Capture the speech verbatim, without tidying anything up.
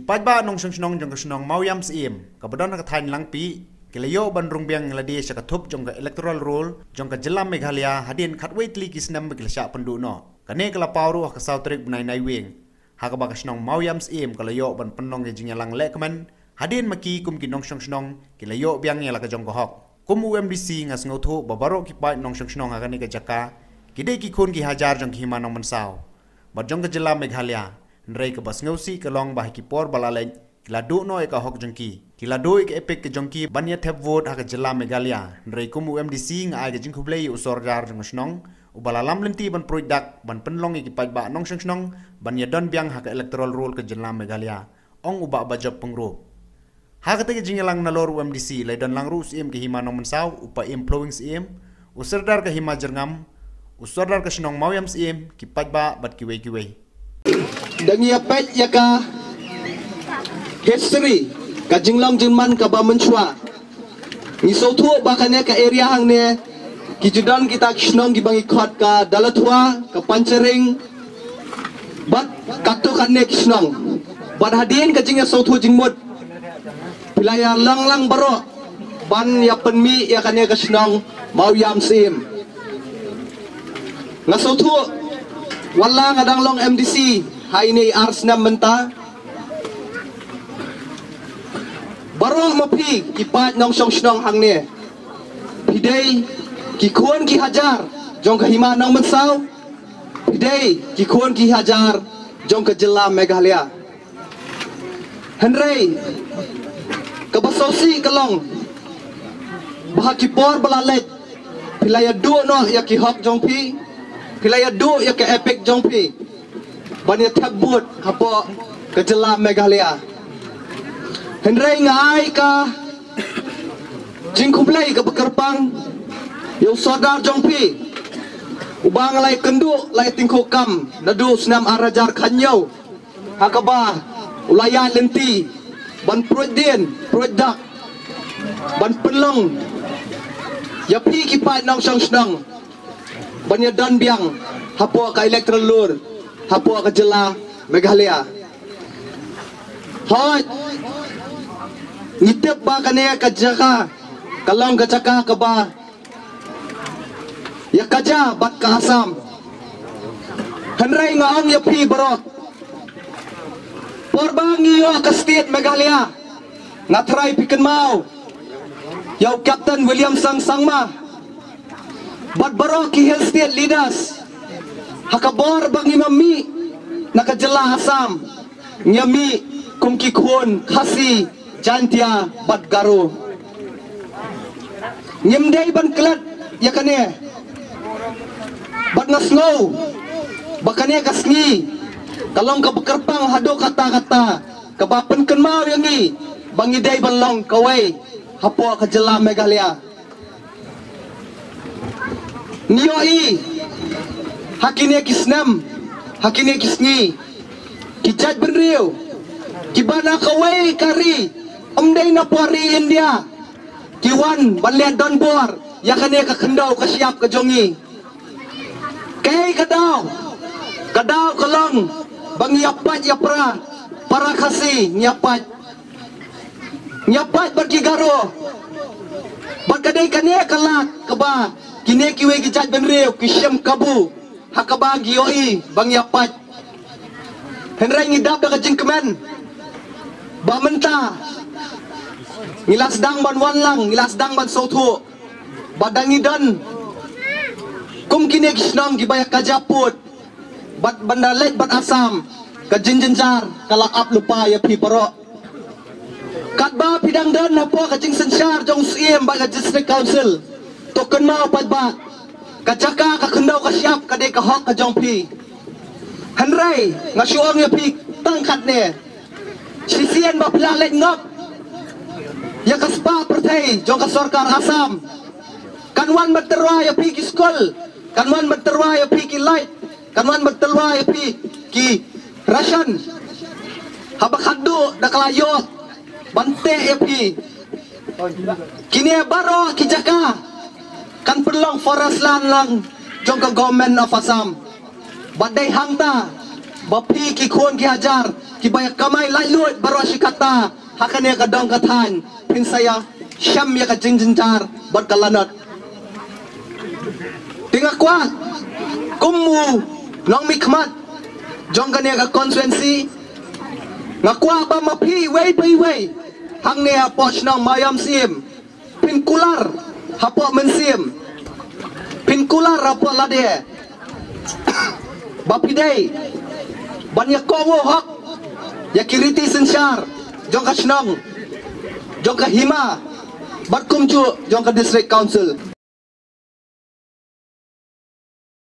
Paidbah nongshong shnong jong ka shnong Mawiam Syiem kaba don ha ka thaiñ Langpih ki la ïoh ban rung biang ïa lade sha ka thup jong ka electoral roll jong ka jylla Meghalaya hadien khatwei tylli ki snem ba ki la shah pynduh noh. Kane ka la paw ruh ha ka saw tarik bnai Naiwieng, ha kaba ka shnong Mawiam Syiem ka la ïoh ban pynlong ïa ka jingïalang lehkmen hadien ma ki kum ki nongshong shnong ki la ïoh biang ïa la ka jong ka hok. Kum u MDC nga sngewthuh ba baroh ki paid nongshong shnong ha kane ka jaka ki dei ki khun ki hajar jong ka Hima Nongmynsaw bad jong ka jylla Meghalaya. Hynrei kaba sngewsih ka long ba ha ki por ba la leit ki la duh noh ïa ka hok jong ki, ki la duh ïa ka EPIC ka jong ki ban ïa thep vote ha ka jylla Meghalaya. Hynrei kum u MDC nga ai ka jingkhublei ïa u Sordar jong ka shnong uba la lam lynti ban pruid dak ban pynlong ïa ki paidbah nongshong shnong ban ïa don biang ha ka electoral roll ka jylla Meghalaya, ong u Bah Bajop Pyngrope. Ha kata ka jingïalang nalor u MDC la ïa don lang ruh u Syiem ka Hima Nongmynsaw, u Paiem Phlowing Syiem, u Sordar ka Hima Jyrngam, u Sordar ka shnong Mawiam Syiem, ki paidbah bad kiwei kiwei. Da ngi ïa peit ïa ka history, ka jinglong jingman kaba mynshuwa, ngi sngewthuh ba kane ka area hangne ki ju don kita ki shnong kiba ngi khot ka Dalathua, ka Pancharing bad katto katne ki shnong. Bad hadien ka jingïasngewthuh jingmut phi la ïa long lang baroh ban ïa pynmih ïa kane ka shnong Mawiam Syiem. Nga sngewthuh wat la nga dang long MDC ha ine i ar snem mynta, baroh ma phi ki paid nongshong shnong hangne phi dei ki khun ki hajar jong ka Hima Nongmynsaw, phi dei ki khun ki hajar jong ka jylla Meghalaya. Hynrei kaba sngewsih ka long ba ha ki por ba la leit phi la ïa duh noh ïa ki hok jong phi, phi la ïa duh ïa ka EPIC jong phi ban ïa thep vote hapoh ka jylla Meghalaya. Hynrei nga ai ka jingkhublei kaba kyrpang ïa u Sordar jong phi uba nga la ïa kynduh la ïa tyngkhuh kam naduh u snem ar hajar khathynñiew, ha kaba u la ïaid lynti ban pruid dien pruid dak ban pynlong ïa phi ki paid nongshong shnong ban ïa don biang hapoh ka electoral roll hapoh ka jylla Meghalaya. Hooid, ngi tip ba kane ka jaka ka long ka jaka kaba ïa kajia bad ka Assam. Hynrei nga ong ïa phi baroh, por ba ngi ïoh ka state Meghalaya, nga tharai phi kynmaw ïa u Captain William Sang Sangma bad baroh ki Hill State leaders, ha ka bor ba ngim mih na ka jylla Assam, ngi mih kum ki khun Khasi, Jaintia bad Garo. Ngim dei ban klet ïa kane bad nga sngew ba kane ka sngi ka long kaba kyrpang haduh katta katta, kaba pynkynmaw ïa ngi ba ngi dei ban long kawei hapoh ka jylla Meghalaya. Ngi ïohi ha kine ki snem, ha kine ki sngi, ki jaitbynriew kiba na kawei ka ri, ym dei na pdeng ri India, ki wan ban leh donbor ïa kane ka khyndew ka shyiap ka jong ngi. Kaei ka daw? Ka daw ka long ba ngi ïa pait ïa para, para Khasi ngi ïa pait, ngi ïa pait bad ki Garo. Bad ka dei kane ka lad kaba kine kiwei ki jaitbynriew ki shim kabu ha kaba ngi ïohi ba ngi ïa pait. Hynrei ngi dap da ka jingkmen ba mynta ngi la sdang ban wan lang, ngi la sdang ban sngewthuh ba da ngi don kum kine ki shnong kiba ïa kajia pud bad ban da leit bad Assam, ka jingjynjar ka la ap lypa ïa phi baroh. Katba phi dang don hapoh ka jingsynshar jong u Syiem bad ka District Council, to kynmaw paidbah, ka jaka ka khyndew ka shyiap ka dei ka hok ka jong phi. Hynrei nga shu ong ïa phi tang katne, shisien ba phi la leit ngop ïa ka spah pyrthei jong ka sorkar Assam, kan wan ban tyrwa ïa phi ki skul, kan wan ban tyrwa ïa phi ki light, kan wan ban tyrwa ïa phi ki ration. Haba khatduh da ka la ïoh ban teh ïa phi. Kine baroh ki jaka kan pynlong forest land lang jong ka Government of Assam. Bad dei hangta ba phi ki khun ki hajar kiba ïa kamai laitluid baroh shi katta ha kane ka dong ka thaiñ, phin sa ïa shem ïa ka jingjynjar bad ka lanot. Te nga kwah kum u nongmihkhmat jong kane ka constituency, nga kwah ba ma phi iwei pa iwei hangne hapoh shnong Mawïasyiem, phin kular hapoh mynsiem, phin kular hapoh lade ba phi dei ban ïa kohnguh hok ïa ki riti synshar jong ka shnong, jong ka hima bad kumjuh jong ka District Council.